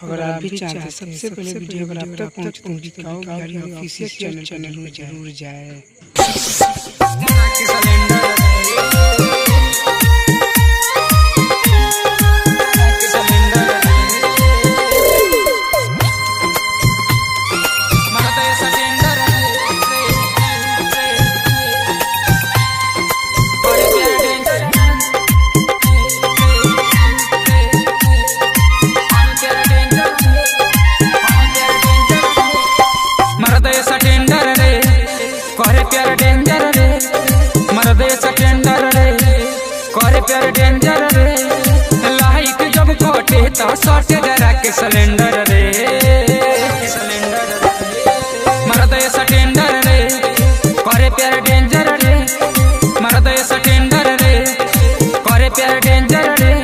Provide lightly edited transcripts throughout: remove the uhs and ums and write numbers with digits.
अगर आप भी चाहते हैं सबसे पहले वीडियो अगर आप तक पहुंचे तो बिकाऊ बिहारी ऑफिशियल चैनल पर जरूर जाए। मर्द सटेंडर रे करे प्यार डेंजर रे, मर्द सटेंडर रे करे प्यार डेंजर रे। लाइट जब कटे तो सटे जरा के सिलेंडर रे, मर्द सटेंडर रे करे प्यार डेंजर रे, मर्द सटेंडर रे करे प्यार डेंजर रे।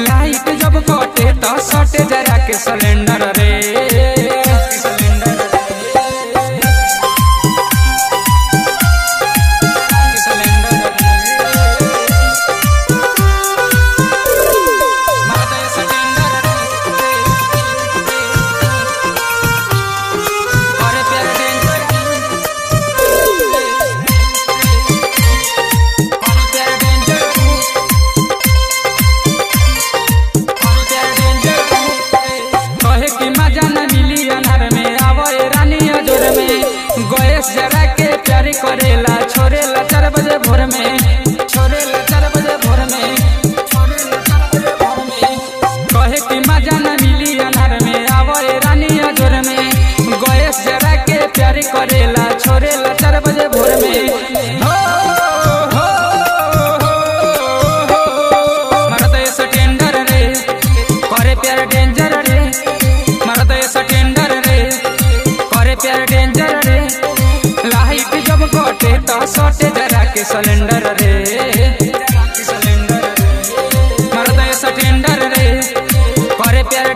लाइट जब कटे तो सटे जरा के सिलेंडर रे। कहे कि मजा न मिली अनहर में, आवो ए रानी अजोर में। गैस जरा के प्यार करेला, छोड़ेला 4 बजे भोर में, छोड़ेला 4 बजे भोर में, छोड़ेला 4 बजे भोर में। कहे कि मजा न मिली अनहर में, आवो ए रानी अजोर में। गैस जरा के प्यार करेला, छोड़ेला 4 बजे भोर में। हो हो हो हो मर्द सटेंडर रे करे प्यार डेंजर रे, मर्द सटेंडर रे करे प्यार डेंजर रे। लाइट जब कटे तो सटे जरा के सिलेंडर रे, मर्द सटेंडर रे करे प्यार।